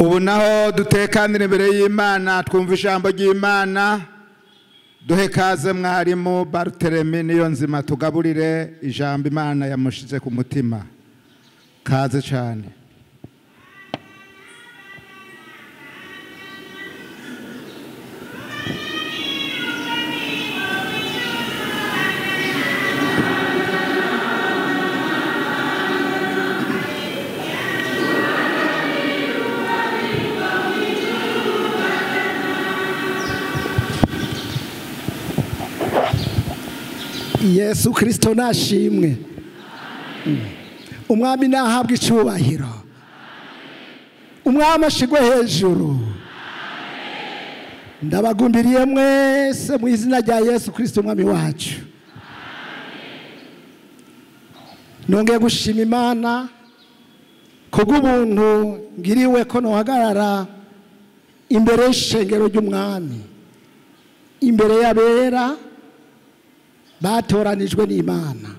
Ubu naho dutekanire imbere y'Imana, twumva ijambo ry'Imana. Duhe kaze mwarimu Barthelemy Niyonzima, tugaburire ijambo Imana yamushize ku mutima. Kaze cyane. Yesu Kristo nashimwe. Umwami nahabwe icyubahiro. Umwami ashigwe hejuru. Ndabagumbiriye mwese mu izina rya Yesu Kristo umwami wacu. Nongeye gushima Imana kubw'ubuntu ngiriwe ko nohagarara imbere y'ishengero ry'umwami, imbere y'abera batoranijwe n'Imana.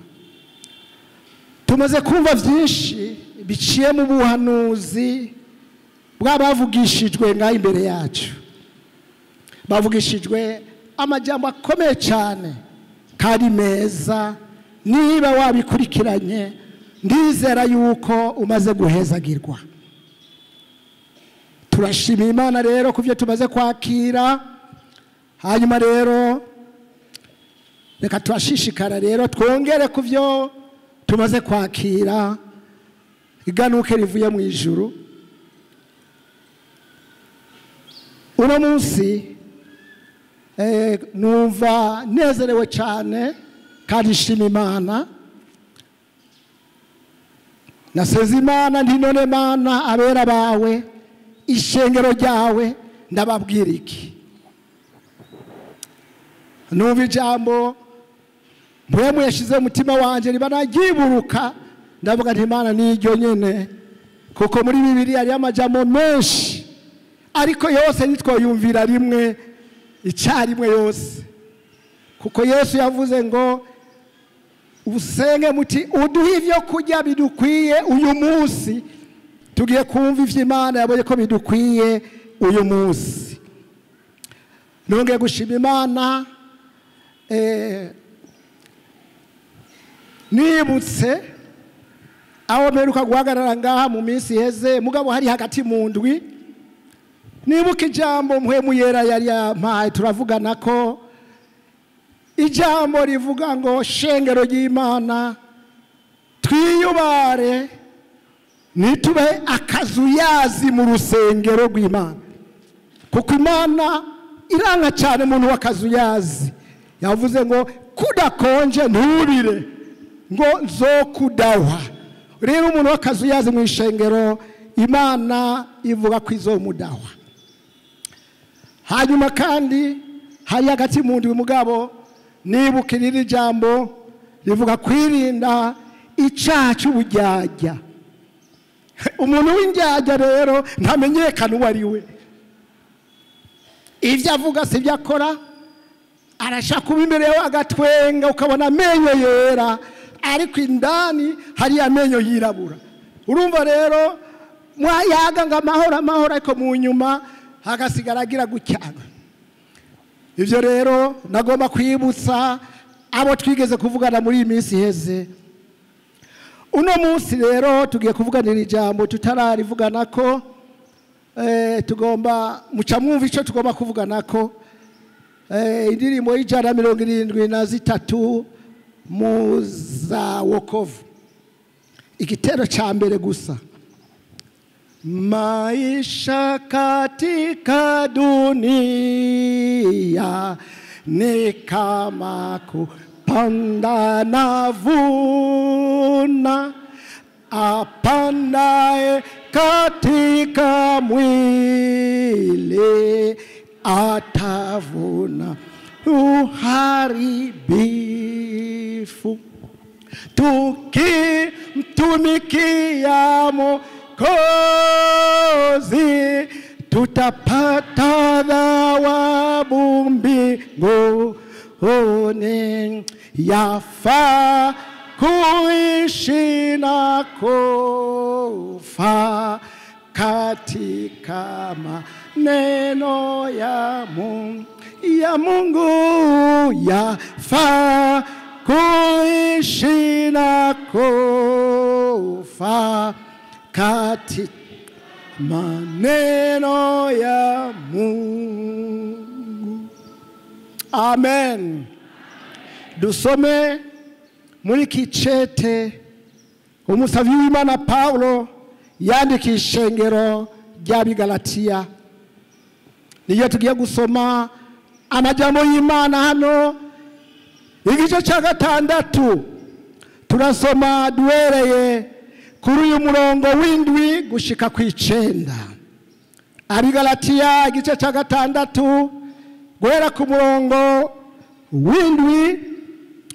Tumaze kumva byinshi biciye mu buhanuzi bw'abavugishijwe ngaho imbere yacu. Bavugishijwe amajambo akomeye cyane kandi meza. Niba wabikurikiranye ndizera yuko umaze guhezagirwa. Turashima Imana rero kuvyo tumaze kwakira. Hanyuma rero reka turashishikara rero twongere kuvyo tumaze kwakira iganuke rivuye mu ijuru. Uno munsi numva nezerewe cyane kandi nshima Imana. Naseze Imana nti none Mana abera bawe ishengero ryawe ndababwira iki? Numva ijambo mpwemu yashize umutima wanje riba nagiburuka, ndavuga nti Imana niryo nyene, kuko muri Bibiliya hari amajambo menshi ariko yose nitwoyumvira rimwe icyarimwe yose, kuko Yesu yavuze ngo usenge muti uduhe ivyo kurya bidukwiye uyu munsi. Tugiye kumva ivyo Imana yabonye ko bidukwiye uyu munsi. Nongeye gushima Imana nibutse aho mperuka guhagarara ngaha mu minsi iheze, mugabo hari hagati mu ndwi. Nibuka ijambo mpwemu yera yari yampaye, turavugana ko ijambo rivuga ngo shengero ry'Imana twiyubare nitube akazuyazi mu rusengero rw'Imana, kuko Imana iranga cyane umuntu w'akazuyazi. Yavuze ngo kudakonje ntubire ngo nzokudahwa. Rero umuntu w'akazuyazi mu ishengero Imana ivuga ko izomudahwa. Hanyuma kandi hari hagati mu ndwi mugabo nibukirira ijambo rivuga kwirinda icyaha cy'ubujyajya. Umuntu w'injyajya rero ntamenyekana uwo ari we, ibyo avuga si ibyo akora. Arashaka kuba imbere yawe agatwenga ukabona amenyo yera, ariko indani hari amenyo yirabura. Urumva rero mwayaga ngo amahoro amahoro, ariko mu nyuma hagasigara agira gucyanga. Ibyo rero nagomba kwibutsa abo twigeze kuvugana muri iyi minsi iheze. Uno munsi rero tugiye kuvuganira ijambo tutararivugana ko tugomba muca mwumva icyo tugomba kuvugana ko. Indirimbo y'173 mu za wokovu, igitero cya mbere gusa. Maisha katika dunia ni kama kupanda na vuna, apandaye katika mwili atavuna uharibifu. Tukimtumikia Mwokozi tutapata thawabu mbinguni. Yafaa kuishi na kufa katika maneno ya Mungu yafaa kuishi na kufa katika maneno ya Mungu. Amen. Dusome muri kicete umusavyi w'Imana Paulo yandikiye ishengero ry'Abigalatiya. Niyo tugiye gusoma amajambo y'Imana hano igice cya 6. Turasoma duhereye kuri uyu murongo w'indwi gushika ku 9. Abigalatiya igice cya 6 guhera ku murongo w'indwi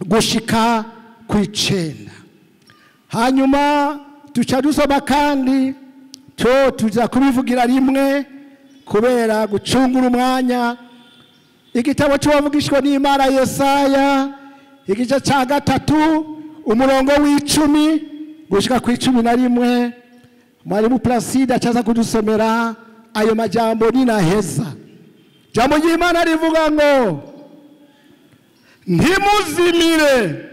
gushika ku 9. Hanyuma tuca dusoma kandi cyo tuza kubivugira rimwe kubera gucungura umwanya. Igitabo cy'uwavugishwa n'Imana Yesaya igice cya 3 umurongo w'icumi gushika ku 11. Mwalimu Placide acaza kudusomera ayo majambo ninaheza. Jambo ry'Imana rivuga ngo ntimuzimire,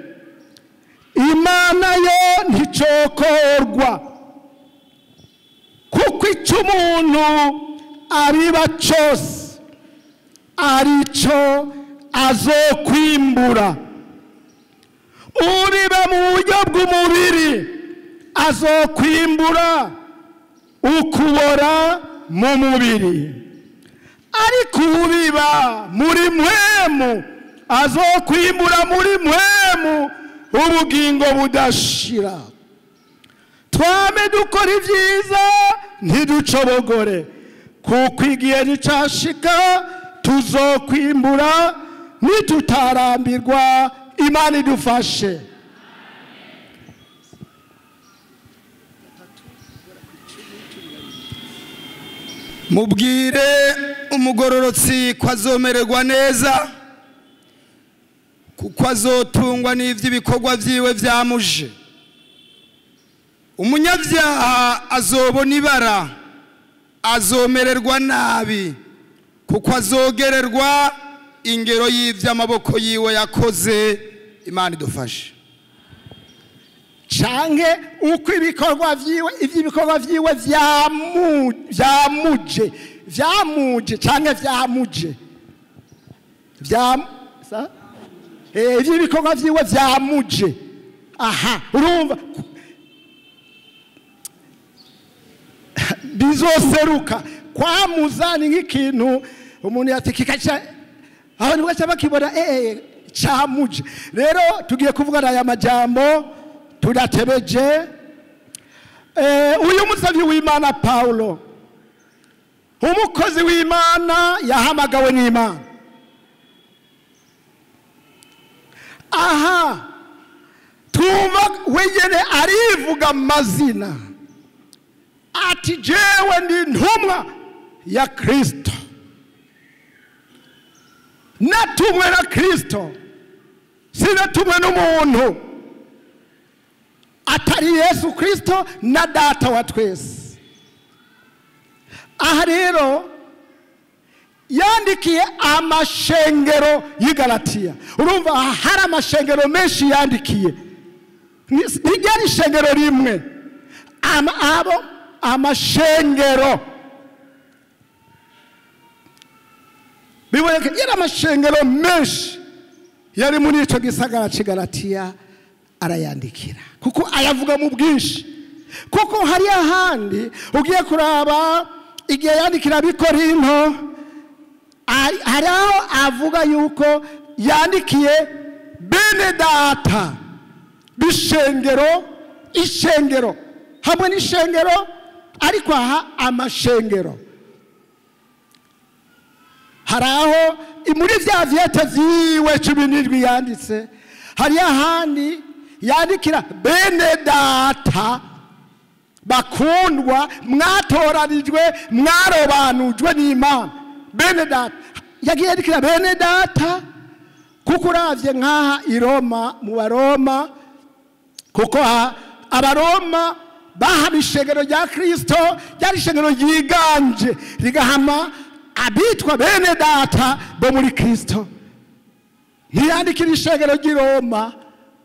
Imana yo nticokorwa, kuko icyo umuntu abiba cyose arico azokwimbura. Uriba mu buryo bw'umubiri azokwimbura ukubora mu mubiri, ariko ubiba muri mwemu azokwimbura muri mwemu ubugingo budashira. Twame dukora ibyiza ntiducobogore, kuko igihe nicashika tuzokwimbura nitutarambirwa. Imana idufashe. Mubwire umugororotsi ko azomererwa neza, kuko azotungwa n'ivy'ibikorwa vyiwe vyamuje. Umunyabyaha azobona ibara, azomererwa nabi, kuko azogererwa ingero y'ivy'amaboko yiwe yakoze. Imana idufashe. Canke uko ibikorwa vyiwe, ivy'ibikorwa vyiwe vyamuje vyamuje canke vyamuje ivy'ibikorwa vyiwe vyamuje. Aha, urumva bizoseruka. Kwamuza ni nk'ikintu umuntu yatikika abantu bagaca bakibona camuje. Rero tugiye kuvugana aya majambo tudatebeje. Uyu musavyi w'Imana Paulo, umukozi w'Imana yahamagawe n'Imana. Aha tumva wenyene arivuga amazina ati jewe ndi ntumwa ya Kristo, natumwe na Kristo, sinatumwe n'umuntu atari Yesu Kristo na data wa twese. Aha rero yandikiye amashengero y'Igalatiya. Urumva hari amashengero menshi yandikiye, ntiryari ishengero rimwe, abo amashengero biboneka yari amashengero menshi yari muri ico gisagara c'Igalatiya. Arayandikira kuko ayavuga mu bwinshi, kuko hari ahandi ugiye kuraba igihe yandikira Abikorinto, hari aho avuga yuko yandikiye bene data b'ishengero, ishengero hamwe n'ishengero, ariko aha amashengero. Hari aho muri vya vyete vyiwe 17 yanditse, hari ahandi yandikira bene data bakundwa mwatoranijwe mwarobanujwe n'Imana. Bene data yagiye yandikira bene data, kuko uravye nkaha i Roma mu Baroma, kuko Abaroma bahama ishengero rya Kristo, ryari ishengero ryiganje rigahama abitwa bene data bo muri Kristo. Ntiyandikira ishengero ry'i Roma,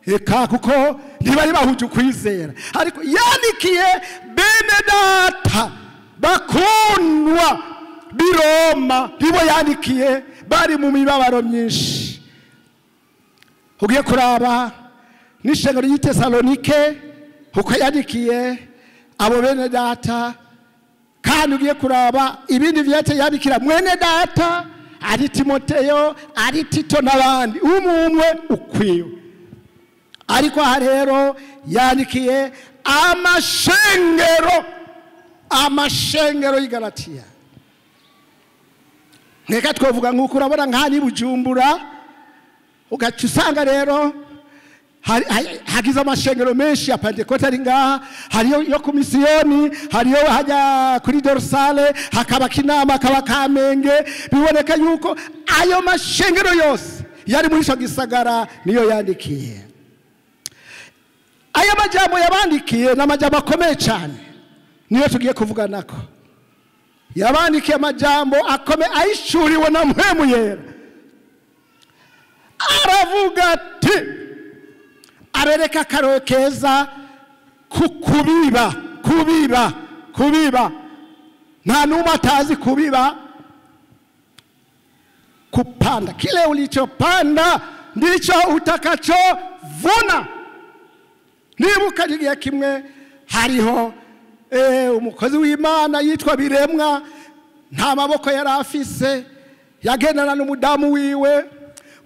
eka kuko ntibari bahuje ukwizera, ariko yandikiye bene data bakundwa b'i Roma, nibo yandikiye bari mu mibabaro myinshi. Ugiye kuraba n'ishengero ry'i Tesalonike uko yandikiye abo bene data, kandi ugiye kuraba ibindi vyete yandikira mwene data ari Timoteyo, ari Tito n'abandi, umwe ukwiwe. Ariko aha rero yandikiye amashengero y'i Galatiya. Reka twovuga nk'uko urabona nka ni Bujumbura, ugaca usanga rero hagize amashengero menshi ya Pentekote ari ngaha, hariyo yo ku misiyoni, hariyo hajya kuri dorsale, hakaba Kinama, hakaba Kamenge. Biboneka yuko ayo mashengero yose yari muri ico gisagara niyo yandikiye. Ayo majambo yabandikiye ni amajambo akomeye cyane, niyo tugiye kuvuganako. Yabandikiye amajambo akomeye ayishuriwe na Mpwemu Yera. Aravuga ati, arereka akarore keza kukubiba, kubiba, kubiba. Nta n'umwe atazi kubiba, kupanda. Kile ulichopanda ndicho utakachovuna. Nibuka igihe kimwe hariho umukozi w'Imana yitwa Biremwa, nta maboko yari afise, yagendana n'umudamu wiwe,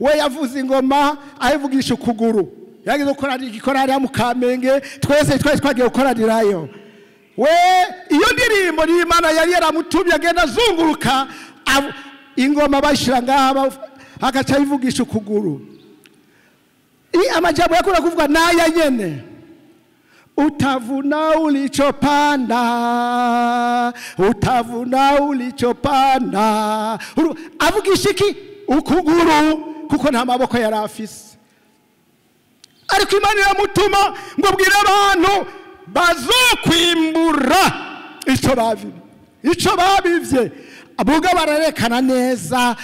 we yavuze ingoma ayivugisha ukuguru. Yagize gukora igikorari mu Kamenge, twese twari twagiye gukoranirayo. We iyo ndirimbo n'Imana yari yaramutumye agenda azunguruka ingoma bayishira ngaha agaca ayivugisha ukuguru. Amajambo yakunda kuvuga naya nyene: utavuna ulichopanda, utavuna ulichopanda. Avugisha iki? Ukuguru, kuko nta maboko yari afise. Ariko Imana iramutuma ngo bwire abantu bazokwimbura ico bavivye, ico babivye. Abuga bararekana neza,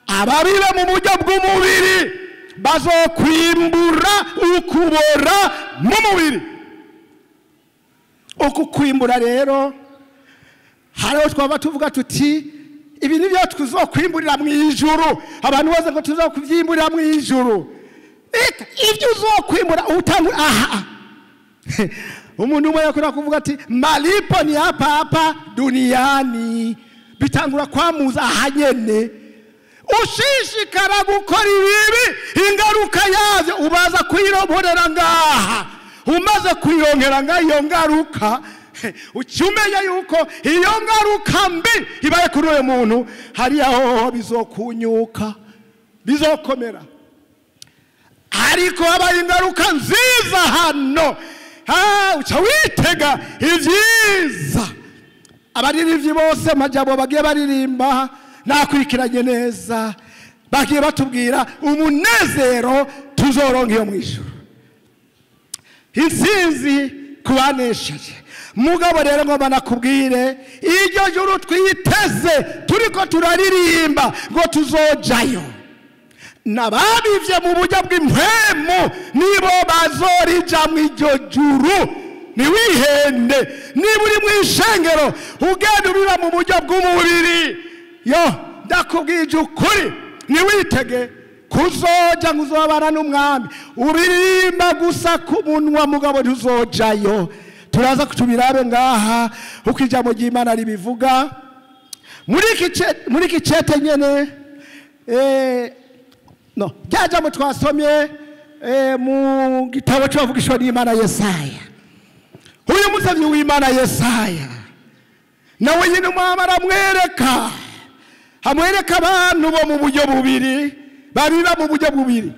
ababiba mu buryo bw'umubiri bazokwimbura ukubora mu mubiri. Uku kwimbura rero hariho twaba tuvuga tuti ibi nibyo tuzokwimburira mu ijuru. Abantu bose ngo tuzokuvyimburira mu ijuru. Ibyo uzokwimbura utangura aha. Umuntu umwe yakora kuvuga ati malipo ni hapa hapa duniani, bitangura kwamuza aha nyene. Ushishikara gukora ibibi, ingaruka yavyo ubaza kwiroborera ngaha. Umaze kwironkera ngaha iyo ngaruka, ucumenya yuko iyo ngaruka mbi ibaye kuri uyo muntu, hariya hoho bizokunyuka, bizokomera. Ariko habaye ingaruka nziza hano, uca witega ivyiza. Abaririmbyi bose amajambo bagiye baririmba nakurikiranye neza, bagiye batubwira umunezero tuzoronka iyo mw'ijuru, intsinzi kubanesheje. Mugabo rero ngomba nakubwire, iryo juru twiteze turiko turaririmba ngo tuzojayo, n'ababivye mu buryo bw'impwemu nibo bazorija mw'iryo juru. Niwihende, niba uri mw'ishengero ugenda ubiba mu buryo bw'umubiri, yo ndakubwije ukuri, niwitege kuzoja ngo uzobana n'umwami. Uririmba gusa ku munwa, mugabo ntuzojayo. Turaza kutubirabe ngaha uko ijambo ry'Imana ribivuga muri iki cete nyene. No rya jambo twasomye mu gitabo cy'abavugishwa n'Imana Yesaya. Uyu musavyi w'Imana Yesaya nawe nyine umwami aramwereka, amwereka abantu bo mu buryo bubiri, babiba mu buryo bubiri.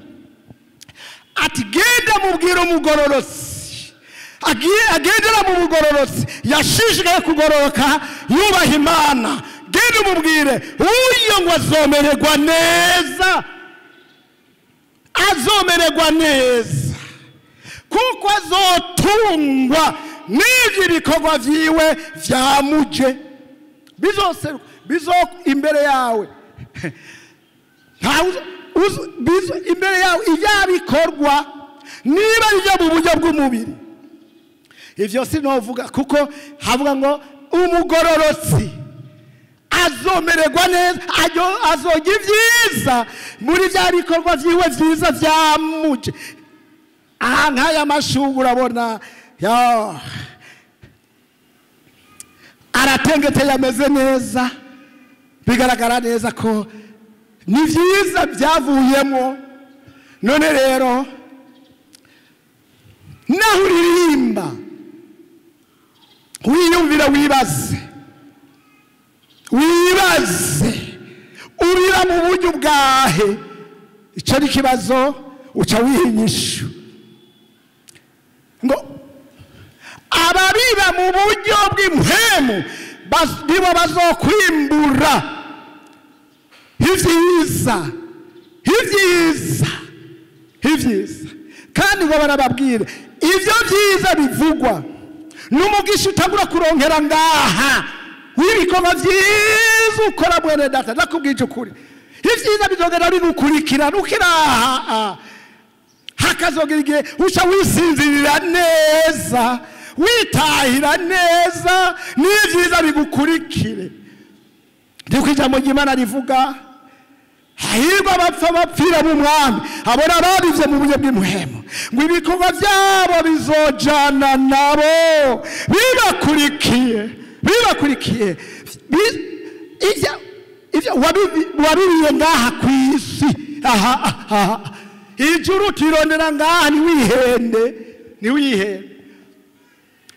Ati genda mubwire umugororotsi, agendera mu bugororotsi, yashishikaye kugororoka, yubaha Imana. Genda umubwire uyo ngo azomererwa neza, azomererwa neza, kuko azotungwa n'ivyo ibikorwa vyiwe vyamuje bizoseruka, bizo imbere yawe, bizo imbere yawe ivya bikorwa, niba ivyo mu buryo bw'umubiri. Ivyo sinovuga kuko havuga ngo umugororotsi azomererwa neza, azojya ibyiza muri bya bikorwa vyiwe vyiza vyamuje. Aha nk'aya mashungu urabona aratengete, yameze neza, bigaragara neza ko ni vyiza byavuyemo. None rero naho uririmba wiyumvira, wibaze urira mu buryo bwahe? Icyo ni ikibazo uca wiha inyishu. Ngo ababiba mu buryo bw'impwemu nibo bazokwimbura ivyiza, ivyiza, ivyiza. Kandi ngo barababwire ivyo vyiza bivugwa n'umugisha utangura kuronkera ngaha w'ibikorwa vyiza ukora. Mwene data, ndakubwije ukuri, ivyiza bizogenda bigukurikira nukiraha, hakazogera igihe uca wisinzirira neza, witahira neza, n'ivyiza bigukurikire. Ndiko ijambo ry'Imana rivuga, hahirwa abapfa bapfira mu mwami, abona babivye mu buryo bw'imuhemu, ngo ibikorwa vyabo bizojana nabo bibakurikiye, bibakurikiye. Ivyo wabibiye ngaha kw'isi, aha aha, ijuru tirondera ngaha, ntiwihende, ntiwihende.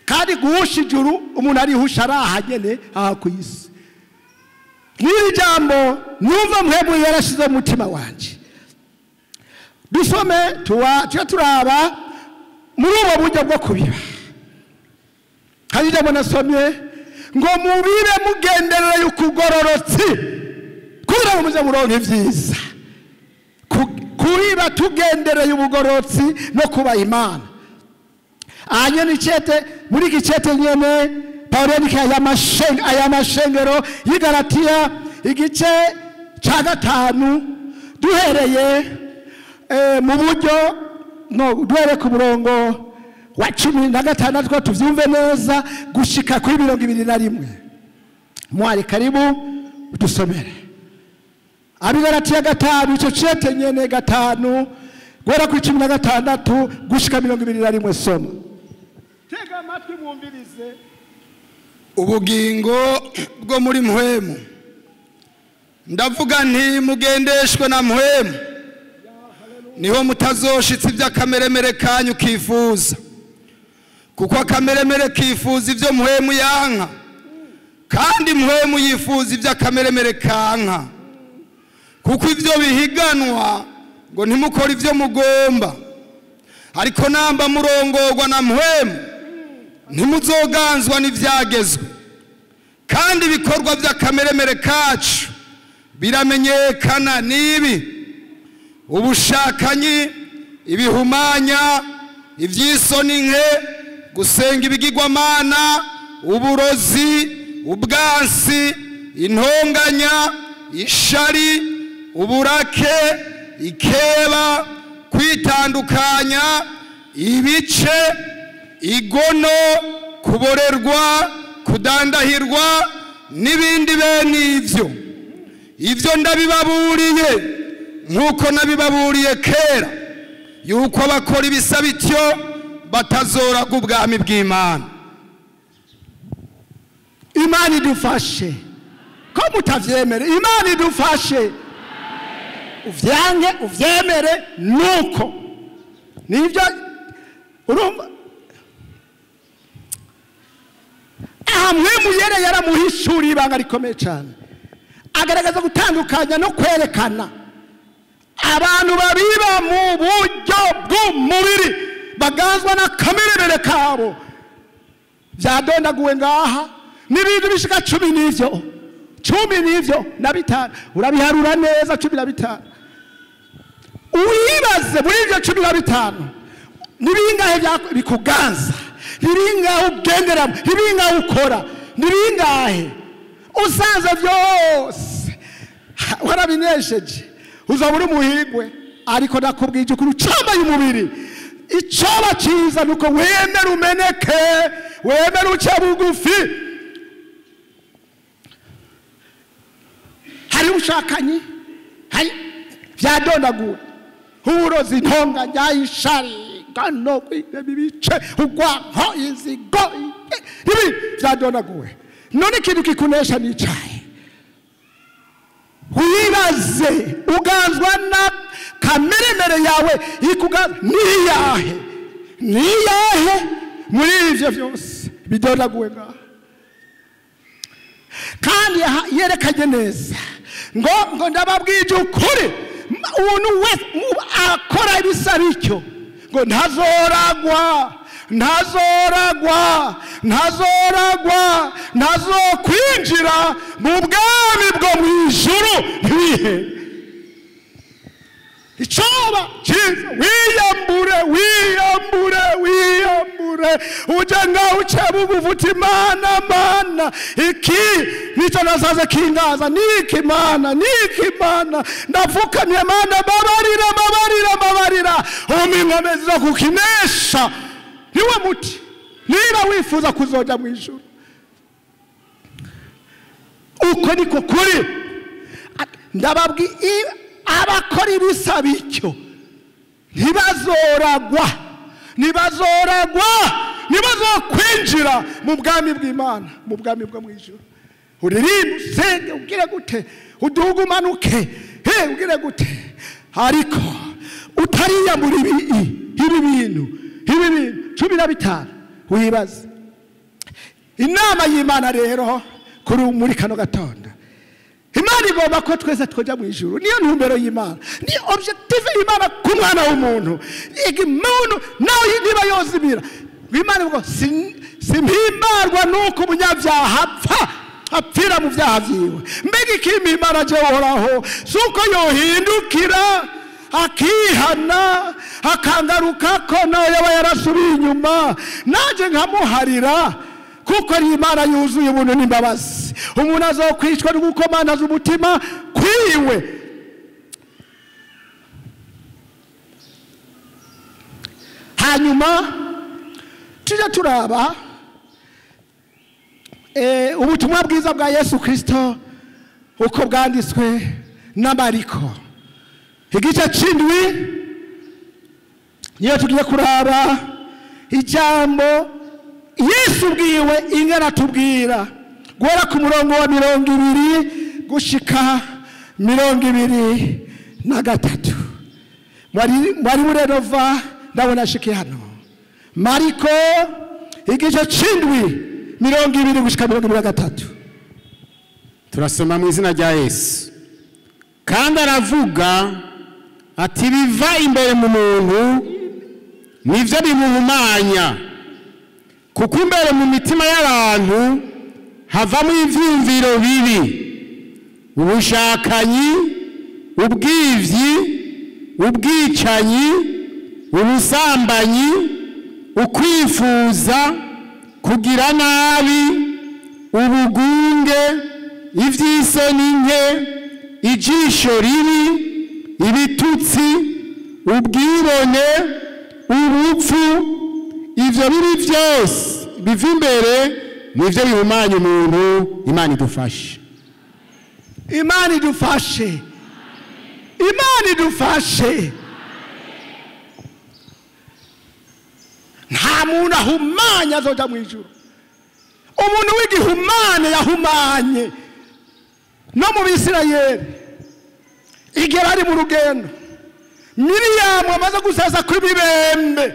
Kandi guhusha ijuru umuntu arihusha araha nyene aha kw'isi. N'iri jambo numva Mpwemu yarashize mu mutima wanje, dusome tuba turaba muri ubwo buryo bwo kubiba. Hari ijambo nasomye ngo mubibe mugenderere ukugororotsi kugira ngo muze muronke ivyiza. Kubiba tugendereye ubugororotsi no kuba Imana. Anye nicete muri gicete nyene Paulo yandika aya mashengero y'Igalatiya igice ca 5, duhereye mu buryo no duhere ku murongo wa 16 ko tuvyumve neza gushika kuri 21. Mwari karibu dusomere Abigalatiya 5, ico cete nyene 5 guhera kuri 16 gushika 21. Soma, tega amatwi mwumvirize. Ubugingo bwo muri Mpwemu, ndavuga nti mugendeshwe na Mpwemu, niho mutazoshitsa iby'akameremere kanyu kifuza, kuko akameremere kifuza ibyo Mpwemu yanka, kandi Mpwemu yifuza iby'akameremere kanka, kuko ibyo bihiganwa ngo ntimukore ibyo mugomba. Ariko namba murongorwa na Mpwemu, ntimuzoganzwa n'ivyagezwe. Kandi ibikorwa by'akameremere kacu biramenyekana nibi: ubushakanyi, ibihumanya, ivy'isoni nke, gusenga ibigirwamana, uburozi, ubwansi, intonganya, ishari, uburake, ikeba, kwitandukanya, ibice, igono, kuborerwa, kudandahirwa n'ibindi bene ivyo. Ivyo ndabibaburiye nk'uko nabibaburiye kera, yuko abakora ibisa bityo batazoraga ubwami bw'Imana. Imana idufashe ko mutavyemere, Imana idufashe uvyange uvyemere, nuko nivyo urumva. Aha Mpwemu yera yaramuhishuriye ibanga rikomeye cyane, agaragaza gutandukanya no kwerekana abantu babiba mu buryo bw'umubiri baganzwa n'akameremere kabo. Byadondaguwe ngaha n'ibintu bishika 10 n'ivyo, 10 n'ivyo na 5, urabiharura neza 15. Uyibaze muri ivyo 15 nibingahe bikuganza, Ni bingahe ugenderamo? Ni bingahe ukora? Ni bingahe usanze byose warabinesheje? Uzaba uri umuhigwe. Ariko ndakubwije ukuri, ucambaye umubiri, icyoba cyiza ni uko wemera umeneke, wemera uce bugufi. Hari ubushakanyi, hari byadondaguwe, uburozi, intonganya, ishari, ngano, kwirema ibice, urwanko, inzigo, ibi byadondaguwe. None ikintu kikunesha ni icahe? Wibaze, uganzwa na kameremere yawe ikuganza niyahe? Niyahe muri ivyo vyose bidondaguwe ngaha? Kandi yerekanye neza ngo ndababwije ukuri, umuntu wese akora ibisa bityo ngo ntazoragwa, ntazoragwa, ntazoragwa, ntazokwinjira mu bwami bwo mu ijuru. Ntiwihe icyoba cyiza, wiyambure, wiyambure, wiyambure, ujye ngaho uce bugufi uti: "Mana, Mana, iki nicyo nasaze kingaza niki? Mana, niki? Mana, ndapfukamye. Mana, babarira, babarira, babarira." Umpa inkomezi zo kukinesha. Niwe muti niba wifuza kuzoja mu ijuru. Uko niko kuri. Ndababwiye, abakora ibisa bityo ntibazoragwa, ntibazoragwa, ntibazokwinjira mu bwami bw'Imana, mu bwami bwo mu ijuru. Uririmbe, usenge, ubwire gute, uduhugu, umanuke he, ubwire gute, ariko utariyambura ibi bintu 15. Wibaze inama y'Imana rero kuri muri kano gatondo. Imana igomba ko twese twajya mu ijuru. Niyo ntumbero y'Imana, ni objectif y'Imana ku mwana w'umuntu. Umuntu nawe niba yozimira, Imana ivuga: "Simpimbarwa nuko umunyabyaha apfa, apfira mu byaha byiwe. Mbega ikimpimbara je Uhoraho si uko yohindukira akihana, akangaruka ko nawe yaba yarasubiye inyuma, nanjye nkamuharira, kuko ari Imana yuzuye ubuntu n'imbabazi." Umuntu azokwicwa no gukomanaza umutima kwiwe. Hanyuma tujya turaba ubutumwa bwiza bwa Yesu Kirisito uko bwanditswe na Mariko, igice c'indwi. Niyo tugiye kuraba ijambo Yesu ubwiwe ingana tubwira, guhera ku murongo wa 20 gushika 23. Mwari murenova, ndabona ashike hano. Mariko igice c'indwi, 20 gushika 23. Turasoma mu izina rya Yesu. Kandi aravuga ati: "Biva imbere mu muntu nivyo bimuhumanya, kuko imbere mu mitima y'abantu havamo ivyiyumviro bibi, ubushakanyi, ubwivyi, ubwicanyi, ubusambanyi, ukwifuza kugira nabi, ubugunge, ivy'isoni nke, ijisho ribi, ibitutsi, ubwibone, urupfu. Ivyo bibi vyose biva imbere nivyo bihumanya umuntu." Imana idufashe. Imana idufashe, Imana idufashe. Nta muntu ahumanya azoja mu ijuru. Umuntu w'igihumane yahumanye no mu Bisirayeli igihe bari mu rugendo. Miriyamu amaze gusasa kw'ibibembe,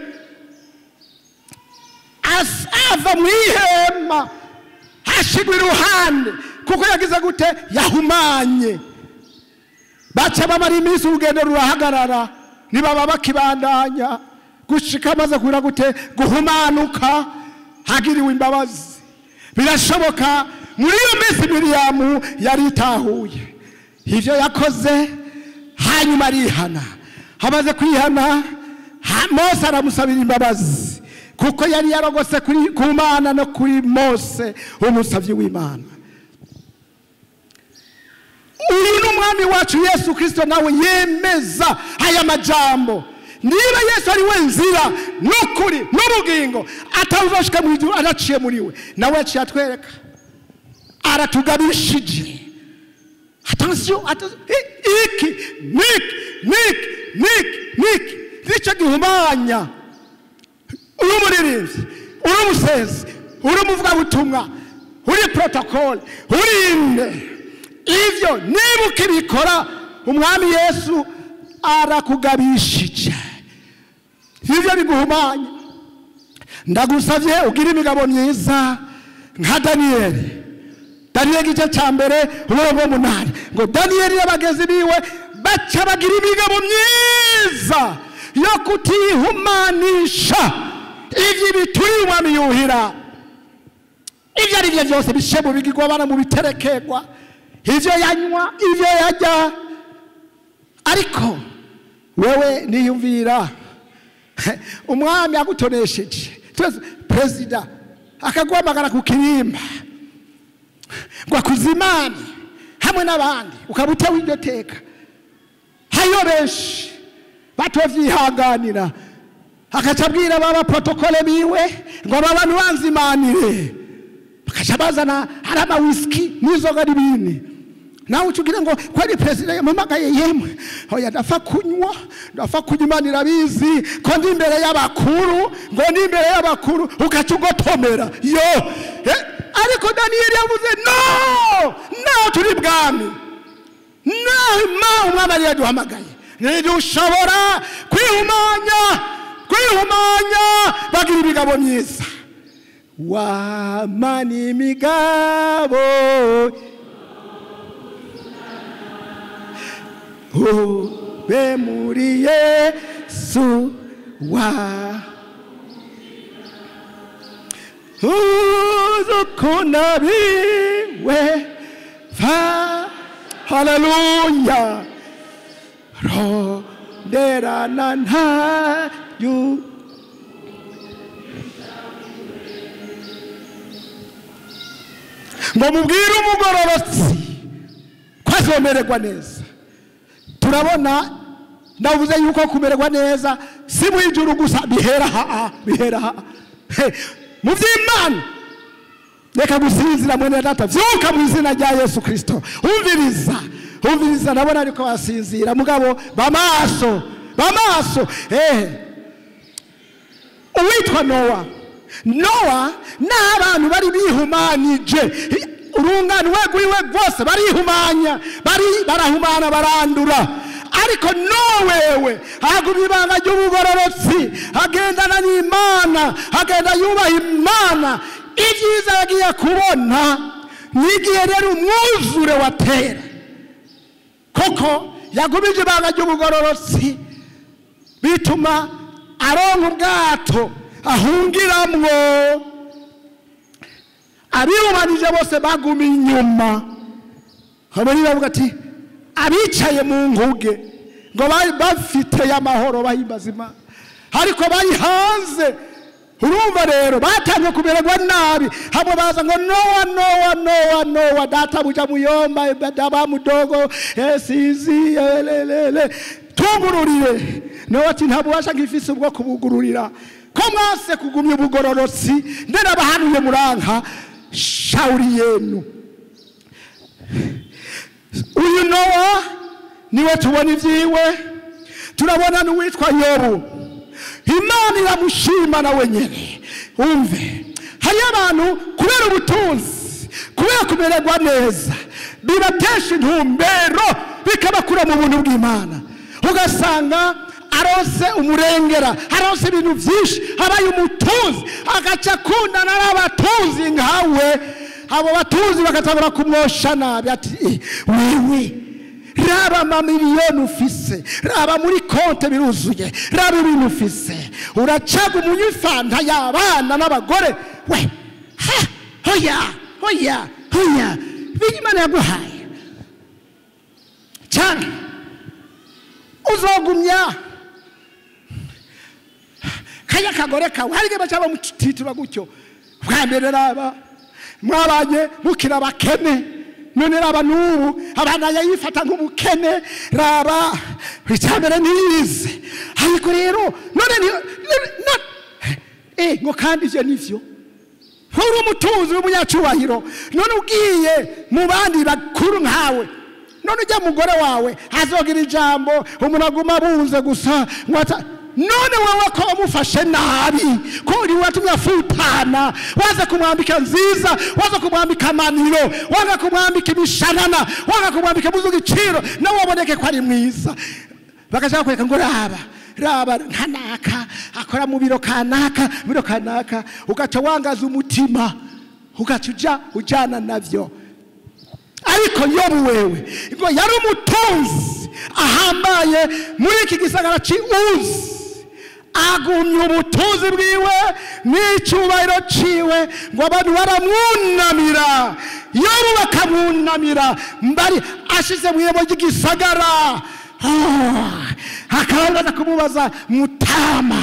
ava mu ihema, hashigwa iruhande kuko yagize gute? Yahumanye. Baca bamara iminsi, urugendo rurahagarara, ntibaba bakibandanya gushika amaze kugira gute? Guhumanuka, hagiriwe imbabazi. Birashoboka muri iyo minsi Miriyamu yari itahuye ivyo yakoze, hanyuma arihana. Amaze kwihana, Mose aramusabira imbabazi. Kuko yari yarogose kuri ku Mana no kuri Mose umusavyi w'Imana. Uyu ni umwami wacu Yesu Kristo, nawe yemeza aya majambo. Niba Yesu ari we nzira n'ukuri n'ubugingo, atawuzoshika mu ijuru adaciye muri we, nawe yaciye atwereka, aratugabishije. Attention, attention, iki niki niki niki niki nicyo gihumanya. Uri umuririmbyi, uri umusenzi, uri umuvugabutumwa, uri protocole, uri inde, ivyo niba ukibikora umwami Yesu arakugabishije. Ivyo biguhumanya. Ndagusavye ugire imigabo myiza nka Daniyeli. Daniyeli igice cya mbere umurongo w'umunani ngo Daniyeli n'abagenzi biwe baca bagira imigabo myiza yo kutihumanisha ivyo bituri umwami yuhira. Ivyo ari byo byose bishe mu bigirwa bana mu biterekegwa, ivyo yanywa, ivyo yarya. Ariko wewe niyumvira umwami agutonesheje, perezida akaguhamagara ku kirimba ngo akuzimane hamwe n'abandi, ukaba utewe iryo teka. Hariyo benshi batovyihanganira, akaca abwira baba protokole biwe ngo aba bantu banzimanire, bakaca bazana hari amawisiki n'inzoga n'ibindi. Nawe ucugira ngo kwari perezida yampamagaye, yemwe oya ndafa kunywa, ndafa kunywa, Imana irabizi ko ndi imbere y'abakuru, ngo ndi imbere y'abakuru, ugaca ugotomera yo. Ariko Daniyeli yavuze no, naho turi bwami, naho umwami ari yaduhamagaye, ntidushobora kwihumanya, kwihumanya. Bagira imigabo myiza, wamana imigabo ube muri Yesu wa uzukunda biwe fa. Haleluya. Ronderana ntayu ngo mubwire umugororotsi ko azomererwa neza. Turabona ndavuze yuko kumererwa neza si mu ijuru gusa, bihera ha, bihera ha mu by'Imana. Reka gusinzira mwene data, vyuka mu izina rya Yesu Kristo. Umviriza, umviriza, ndabona ariko basinzira, mugabo bamaso, bamaso. Uwitwa Nowa, Nowa n'abantu bari bihumanije, urungano rwiwe rwose barihumanya, bari barahumana, barandura. Ariko Nowa wewe aguma ibanga ry'ubugororotsi, agendana n'Imana, agenda yubaha Imana. Ibyiza yagiye kubona n'igihe rero umwuzure watera, koko yagumije ibanga ry'ubugororotsi, bituma aronka ubwato ahungiramwo. Abihumanije bose baguma inyuma. Hamwe bavuga ati abicaye mu nkuge ngo bari bafite amahoro bahimbaza Imana, ariko bari hanze. Urumva rero batangiye kumererwa nabi, hamwe baza ngo Nowa, Nowa, Nowa, Nowa, data buja muyomba, daba mudogo, sizi lelele, tungururire. Nowa ati nta bubasha ngifise ubwo kubugururira, ko mwase kugumya ubugororotsi, nderabahanuye muranka, shauri yenu. Uyu Nowa niwe tubona ivyiwe, turabona n'uwitwa Yobu. Imana iramushima nawe nyene. Umve, hari abantu kubera ubutunzi, kubera kumererwa neza, bibatesha intumbero, bikabakura mu buntu bw'Imana. Ugasanga aronse umurengera, aronse ibintu byinshi, abaye umutunzi, agaca akundana n'abatunzi nkawe. Abo batunzi bagatangura kumwosha nabi, ati wewe raba amamiliyoni ufise, raba muri konte biruzuye, raba ibintu ufise, uracaga umunywa ifanta y'abana n'abagore we. Ha, hoya hoya hoya, Imana yaguhaye cyane, uzogumya. Kaya kagore kawe hari baca bamutitura gutyo. Bwa mbere raba mwabanye mukira bakene, none raba n'ubu abana yayifata nk'umukene, raba icambere nize. Ariko rero none ngo kandi ivyo nivyo. Uri umutunzi w'umunyacubahiro, none ugiye mu bandi bakuru nkawe, none ujya mugore wawe azogira ijambo, umuntu aguma abunze gusa. None wewe ko wamufashe nabi, ko uri watumye afutana, waza kumwambika nziza, waza kumwambika amaniro, waza kumwambika imishanana, waza kumwambika impuzu y'igiciro, nawe waboneke ko ari mwiza. Bagashaka kwereka ngo raba raba nkanaka akora mu biro kanaka, biro kanaka, ugaca wangaza umutima, ugaca uja ujana navyo. Ariko Yobu wewe ngo yari umutunzi ahambaye muri iki gisagara c'Uzi, agumye ubutunzi bwiwe n'icyubahiro ciwe, ngo abantu baramwunamira. Yobu bakamwunamira, mbari ashize mu irembo ry'igisagara. Akabaza kumubaza, mutama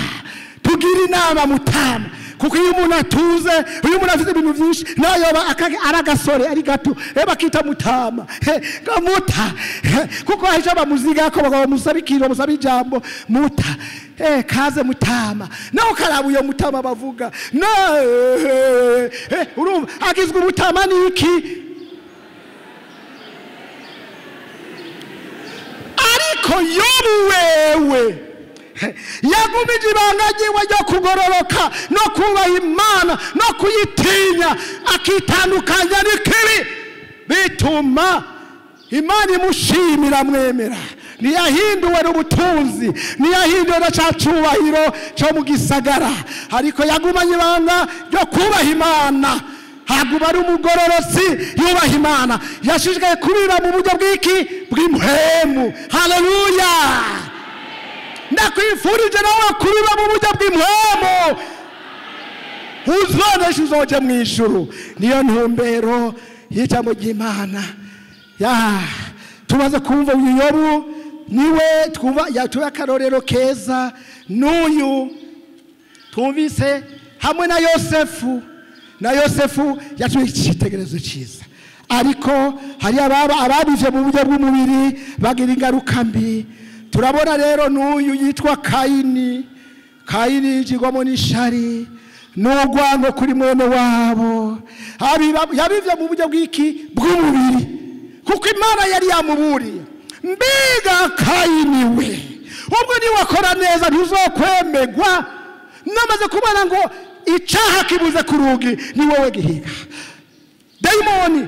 tugira inama mutama, kuko iyo umuntu atuze, iyo umuntu afite ibintu byinshi, nayo ari agasore ari gato, bakita mutama, muta, kuko ahisha bamuziga ko bamusaba ikintu, bamusaba ijambo muta, kaze mutama. Nawe ukaraba uyo mutama bavuga, urumva agizwe umutama niki? Ariko Yobu wewe yagumije ibanga ryiwe ryo kugororoka no kubaha Imana no kuyitinya, akitandukanya n'ikibi, bituma Imana imushimira mwemera. Ntiyahinduwe n'ubutunzi, ntiyahinduwe na ca cubahiro cyo mu gisagara, ariko yagumanye ibanga ryo kubaha Imana, haguma ari umugororotsi yubaha Imana. Yashishikaye kubiba mu buryo bw'iki? Bw'impwemu. Haleluya! Ndakwifurije nawe kubiba mu buryo bw'impwemu, uzonesha uzoje mu ijuru. Niyo ntumbero y'ijambo ry'Imana. Ya tumaze kumva uyu Yobu, niwe twumva yatuye akarorero keza, n'uyu twumvise hamwe na Yosefu. Na Yosefu yatuye icyitegererezo cyiza, ariko hari ababivye mu buryo bw'umubiri bagira ingaruka mbi. Turabona rero n'uyu yitwa Kayini. Kayini yigwamo n'ishari n'urwango kuri mwene wabo, yabivye mu buryo bw'iki? Bw'umubiri, kuko Imana yari yamuburiye. Mbega Kayini we, ubwo niwakora neza ntuzokwemegwa. Namaze kubona ngo icaha kibuze ku rugi, ni wowe gihiga. Dayimoni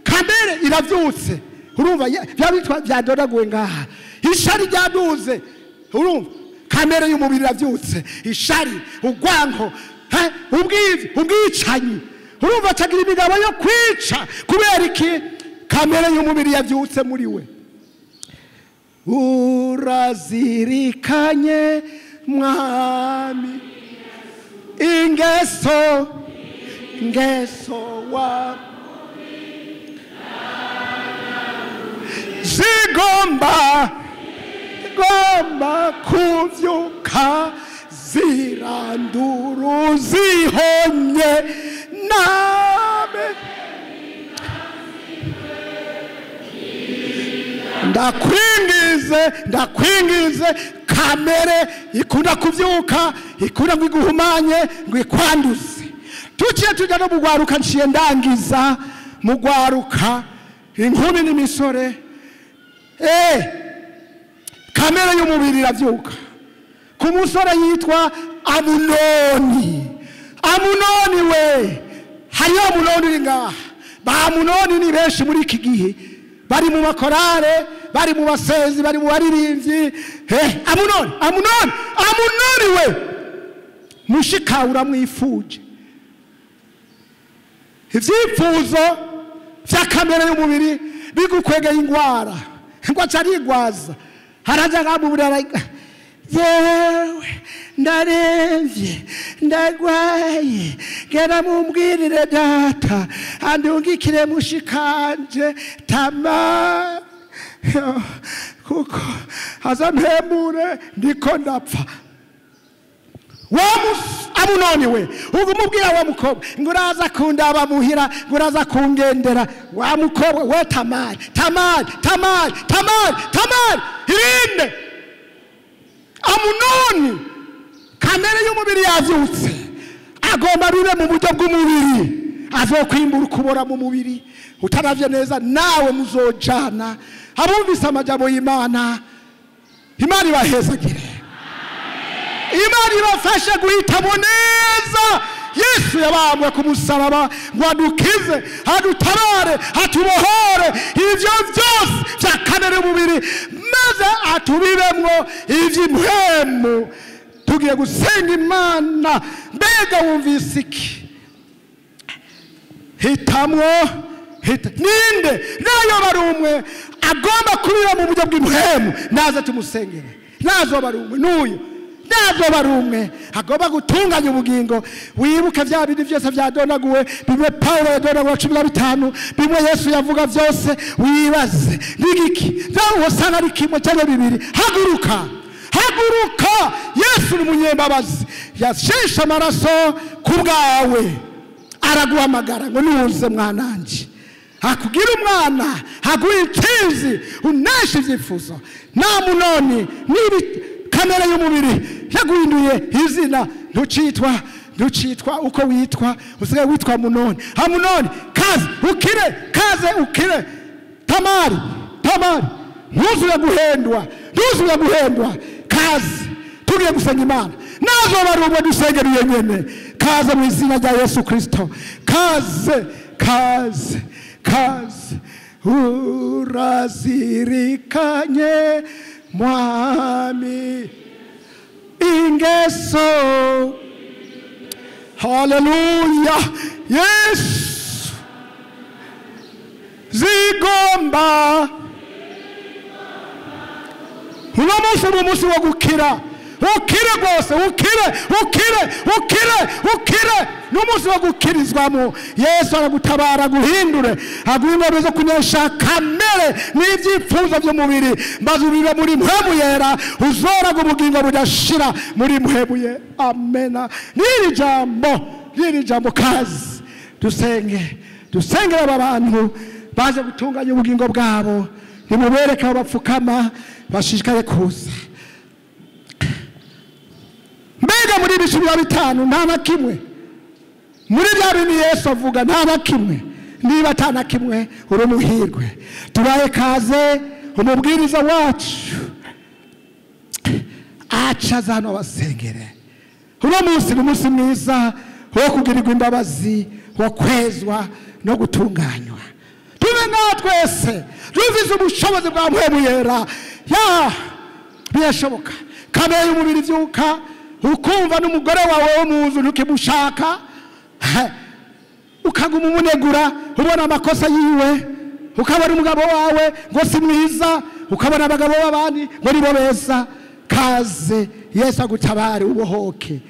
kamere iravyutse, urumva byabitwa byadoraguwe ngaha, ishari ryaduze, urumva kamere y'umubiri iravyutse, ishari, urwango, ubwicanyi, urumva acagira imigabo yo kwica. Kubera iki? Kamere y'umubiri yavyutse muri we. Urazirikanye mwami ingeso wa zigomba kuvyuka, ziranduru zihonye nabe. Ndakwingize kamere ikunda kuvyuka, ikunda ngo iguhumanye, ngo ikwanduze. Tuciye tuja no mugwaruka, nciye ndangiza mugwaruka, inkumi n'imisore. Kamere y'umubiri iravyuka ku musore yitwa Amunoni. Amunoni we, hariyo Amunoni uri ngaha. Ba Amunoni ni benshi muri iki gihe, bari mu makorale, bari mu basezi, bari mu baririmbyi. Amunoni, Amunoni, Amunoni we, mushika uramwifuje. Ivyifuzo vya kamere y'umubiri bigukwegeye ingwara, ngo acarigwaza, haraja nkamubura, yewe ndaremvye, ndagwaye, gera mumbwirire data andungikire mushikanje Tama, kuko azampemure ndiko ndapfa. Amunoni we ugumubwira wa mukobwa ngo uraza kundaba muhira, ngo uraza kungendera. Wa mukobwa we, Tamari, Tamari, Tamari, Tamari, Tamari, irinde. Amunoni kamere y'umubiri yavyutse, agomba bibe mu buryo bw'umubiri, azokwimbura ukubora mu mubiri. Utaravye neza nawe muzojana. Abumvise amajambo y'Imana, Imana ibahezagire, Imana ibafashe guhitamo neza. Yesu yabambwe ku musaraba ngo adukize, adutabare, atubohore ivyo vyose vya kamere y'umubiri, maze atubibemwo ivy'impwemu. Tugiye gusenga Imana. Mbega wumvise iki? Hitamwo ninde nayo bari umwe agomba kubira mu buryo bw'impwemu, naze tumusengere. Nazo bari umwe n'uyu, nazo bari umwe agomba gutunganya ubugingo. Wibuke vya bindi vyose vyadonaguwe, bimwe Paulo yadonaguwe 15, bimwe Yesu yavuga vyose. Wibaze nigiki nawe usanga ari kimwe cyangwa bibiri. Haguruka, haguruka. Yesu ni umunyembabazi, yasheshe amaraso ku bwawe, araguhamagara ngo nuze mwananje, akugira umwana, aguha intsinzi, unesha ibyifuzo. Nta Munoni nibi kamere y'umubiri yaguhinduye izina, ntucitwa uko witwa, usigaye witwa Munoni. Amunoni kaze ukire, kaze ukire. Tamari, Tamari, ntuzure guhendwa, ntuzure guhendwa. Kaze tugiye gusenga Imana, nazo barumwe dusengeriye nyene. Kaze mu izina rya Yesu Kristo, kaze, kaze, kaze. Urazirikanye mwami ingeso. Haleluya. Yesu zigomba. Uno munsi ni umunsi wo gukira. Ukire rwose, ukire, ukire, ukire, ukire. Ni umunsi wo gukirizwamo. Yesu aragutabara, aguhindure, aguhe ingabire zo kunesha kamere n'ibyifuzo by'umubiri, maze ubibe muri mpwemu yera, uzoraga ubugingo budashira muri mpwemu ye. Amena. N'iri jambo, n'iri jambo kazi. Dusenge, dusengere aba bantu baje gutunganya ubugingo bwabo. Nimubereke aho bapfukama, bashishikaye kuza. Mbega muri 15 nta na kimwe muri bya bintu Yesu avuga, nta na kimwe. Niba ata na kimwe, uri umuhirwe. Tubaye kaze umubwiriza wacu aca hano abasengere. Uno munsi ni umunsi mwiza wo kugirirwa imbabazi, wo kwezwa no gutunganywa. Tube nka twese dufise ubushobozi bwa mpwemu yera. Ya birashoboka. Kamere y'umubiri vyuka, ukumva n'umugore wawe wo mu nzu ntukimushaka, ukaguma umunegura, ubona amakosa yiwe, ukabona umugabo wawe ngo si mwiza, ukabona abagabo b'abandi ngo nibo beza. Kaze Yesu agutabare, ubohoke,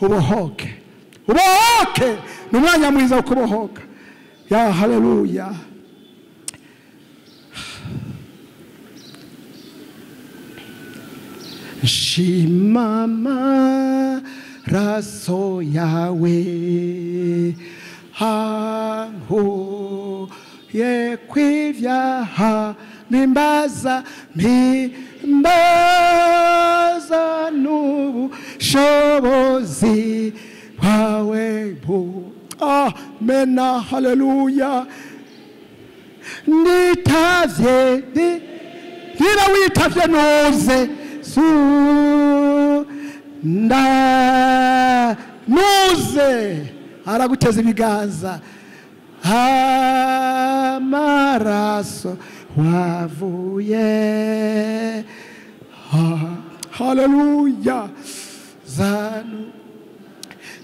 ubohoke, ubohoke. Ni umwanya mwiza wo kubohoka. Ya haleluya. Shima amaraso yawe ankuye kw'ivyaha, mimbaza, mimbaza n'ubushobozi bwawe. Amena. Haleluya. Nitavye, niba witavye nuze su nda nuze. Araguteza ibiganza. Amaraso wavuye. Haleluya. Zanu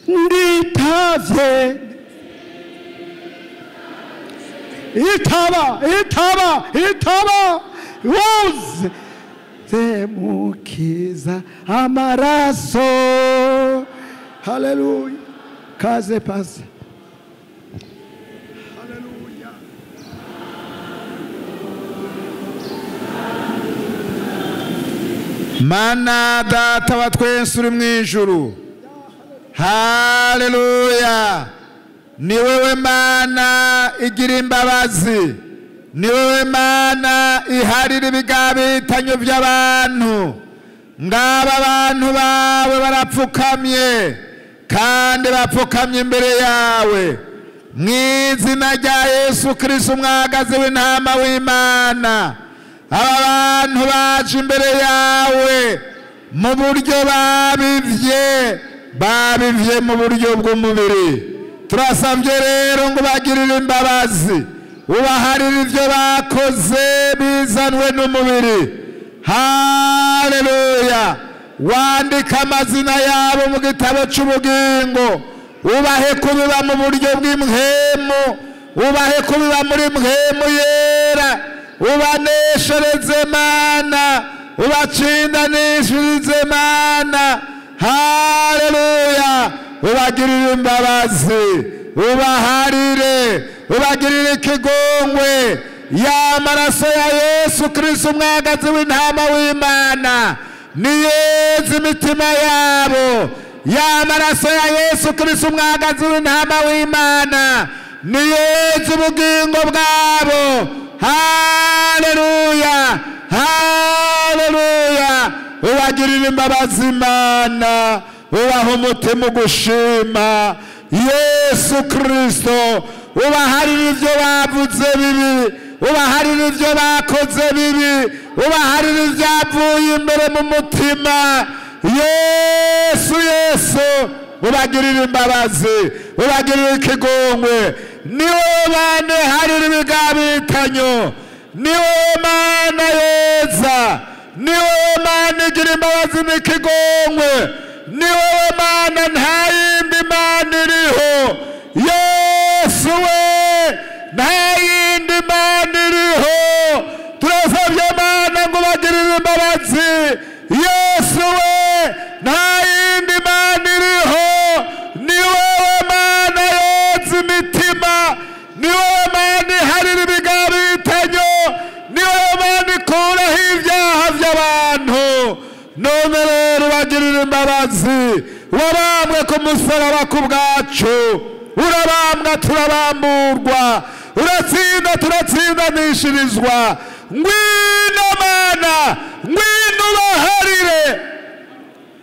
nditavye. Itaba, itaba, itaba. Uze zemukiza amaraso. Haleluya. Kaze pasi. Haleluya. Mana Data wa twese uri mu ijuru, Haleluya. Ni wewe Mana igira imbabazi, ni wewe Mana iharira ibigabitanyo by'abantu. Ngaba abantu bawe barapfukamye kandi bapfukamye imbere yawe mu izina rya Yesu Kristo umwagazi w'intama w'Imana. Aba bantu baje imbere yawe mu buryo babivye mu buryo bw'umubiri. Turasabye rero ngo bagirire imbabazi, ubaharire ibyo bakoze bizanwe n'umubiri. Haleluya. Wandika amazina yabo mu gitabo cy'ubugingo, ubahe kubiba mu buryo bw'imhemu, ubahe kubiba muri mhemu yera, ubaneshereze Mana, ubatsindanishirize Mana. Haleluya. Ubagirire imbabazi, ubaharire, ubagirire ikigongwe. Ya maraso ya Yesu Kristo umwagazi w'intama w'Imana niyeze imitima yabo. Ya maraso ya Yesu Kristo umwagazi w'intama w'Imana niyeze ubugingo bwabo. Haleluya, haleluya. Ubagirire imbabazi Imana, ubaha umutima ugushima Yesu Kristo. Ubaharire ibyo bavuze bibi, ubaharire ibyo bakoze bibi, ubaharire ibyavuye imbere mu mutima. Yesu, Yesu, ubagirire imbabazi, ubagirire ikigongwe. Ni wowe Mana iharira ibigabitanyo, ni wowe Mana yeza, ni wowe Mana igira imbabazi n'ikigongwe, ni wowe Mana nta yindi Mana iriho. Yesu we, nta yindi Mana iriho. Turasabye Mana ngo ubagirire imbabazi. Yesu we, nta yindi Mana iriho. Ni wowe Mana yeza imitima, ni wowe Mana iharira ibigabitanyo, ni wowe Mana ikuraho ibyaha by'abantu. None rero ubagirire imbabazi, wabambwe ku musaraba ku bwacu, urabambwa turabamburwa, uratsinda turatsindanishirizwa. Ngwino Mana, ngwino ubaharire.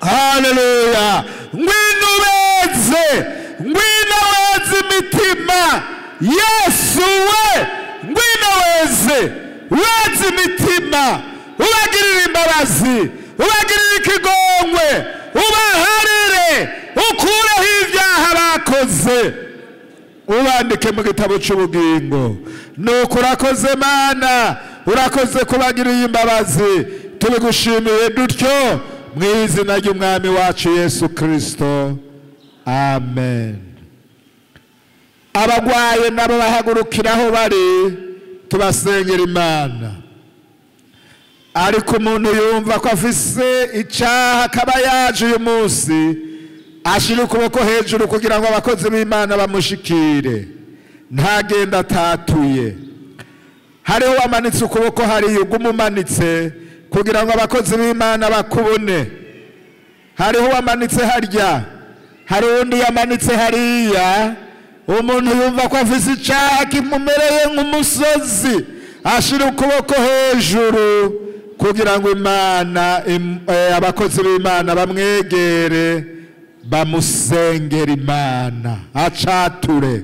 Haleluya. Ngwino ubeze, ngwino weze imitima. Yesu we, ngwino weze, weze imitima, ubagirire imbabazi, ubagirire ikigongwe, ubaharire, ukureho ibyaha bakoze, ubandike mu gitabo cy'ubugingo. Nuko urakoze Mana, urakoze kubagiriye imbabazi. Tubigushimiye dutyo mu izina ry'Umwami wacu Yesu Kristo, amen. Abagwaye nabo bahagurukiraho bari, tubasengera Imana. Ariko umuntu yumva ko afise icyaha akaba yaje uyu munsi, ashira ukuboko hejuru kugira ngo abakozi b'Imana bamushikire, ntagenda atatuye. Hariho wamanitse ukuboko, hariyo ugumumanitse kugira ngo abakozi b'Imana bakubone. Hariho wamanitse harya, hari undi yamanitse hariya. Umuntu yumva ko afise icyaha kimumereye nk'umusozi, ashira ukuboko hejuru kugira ngo Imana, abakozi b'Imana bamwegere, bamusengera Imana, acature.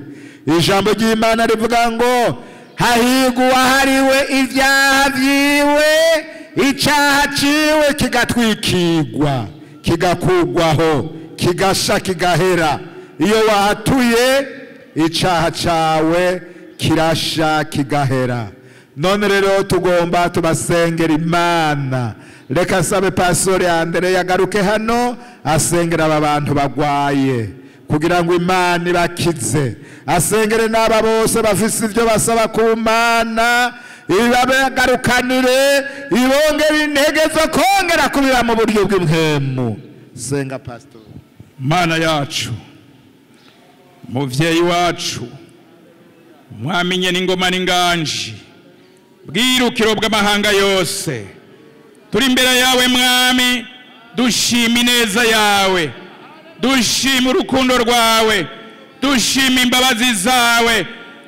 Ijambo ry'Imana rivuga ngo hahirwa uwahariwe ibyaha byiwe, icyaha ciwe kigatwikirwa, kigakugwaho, kigasha, kigahera. Iyo wahatuye icyaha cawe kirasha kigahera. None rero tugomba tubasengera Imana. Reka sabe Pastori Andre yagaruke hano asengera aba bantu bagwaye kugira ngo Imana ibakize, asengere n'aba bose bafise ibyo basaba ku Mana, ibabagarukanire, ibongere intege zo kongera kubira mu buryo bw'impemu. Senga Pastor. Mana yacu, muvyeyi wacu, mwamenye n'ingoma n'inganji, bwirukiro bw'amahanga yose, turi imbere yawe Mwami, dushima ineza yawe. Dushima urukundo rwawe, dushima imbabazi zawe,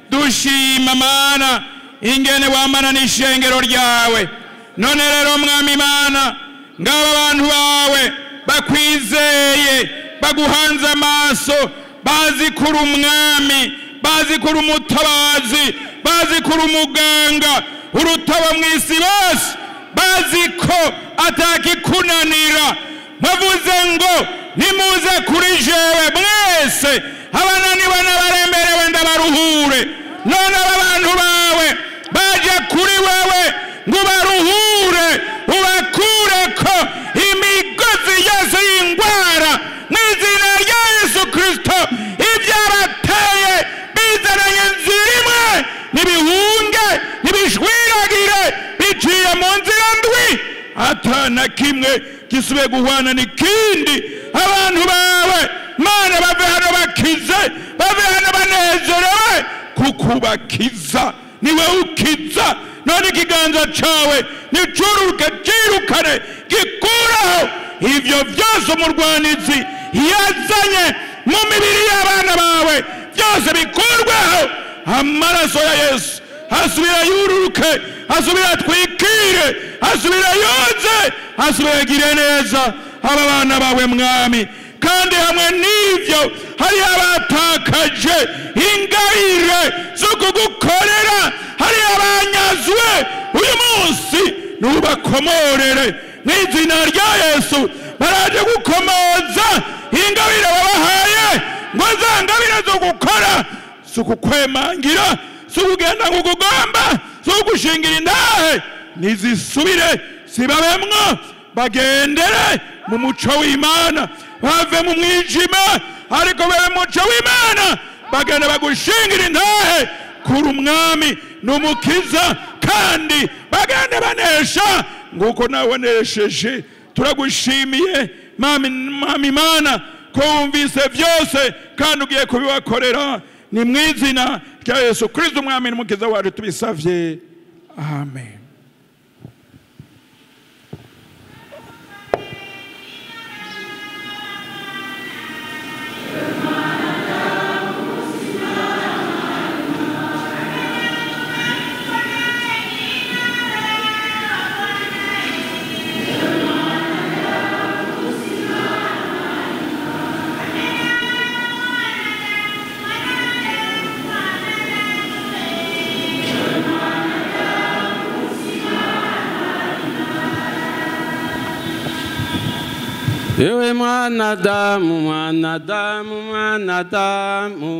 dushima Mana ingene wamana n'ishengero ryawe. None rero Mwami Mana, ngaba abantu bawe bakwizeye, baguhanze amaso, bazi kuri umwami, bazi kuri umutabazi, bazi kuri umuganga urutaba mw'isi bose, bazi ko atakikunanira. Bavuze ngo nimuze kuri jewe mwese abananiwe n'abaremberewe ndabaruhure. None aba bantu bawe baje kuri wewe ngo ubaruhure, ubakureko imigozi yose y'ingwara mu izina rya Yesu Kristo. Ibyabateye bizananye inzira imwe, nibihunge, nibishwiragire, biciye mu nzira ndwi, ata na kimwe gisubiye guhwana n'ikindi. Abantu bawe Mana bave hano bakize, bave hano banezerewe, kuko ubakiza niwe ukiza. None ikiganza cawe nicururuke cirukane gikuraho ivyo vyose umurwanizi yazanye mu mibiri y'abana bawe, byose bikurweho. Amaraso ya Yesu asubira yururuke, asubira atwikire, asubira yoze, asubira agire neza aba bana bawe Mwami. Kandi hamwe n'ivyo hari abatakaje ingabire zo kugukorera, hari abanyazwe uyu munsi, nubakomorere mu izina rya Yesu. Baraje gukomoza ingabire babahaye, ngo za ngabire zo gukora, si ukukwemangira, si ukugenda ngo ugomba, si ugushingira indahe, nizisubire zibabemwo, bagendere mu muco w'Imana, bave mu mwijima ariko babe mu muco w'Imana, bagenda bagushingira indahe kuri umwami n'umukiza, kandi bagende banesha nguko nawe wanesheje. Turagushimiye Mami Mana ko wumvise byose kandi ugiye kubibakorera. Ni mu izina rya Yesu Kristo umwami n'umukiza wacu tubisavye, amen. Ewe mwanadamu, mwanadamu, mwanadamu,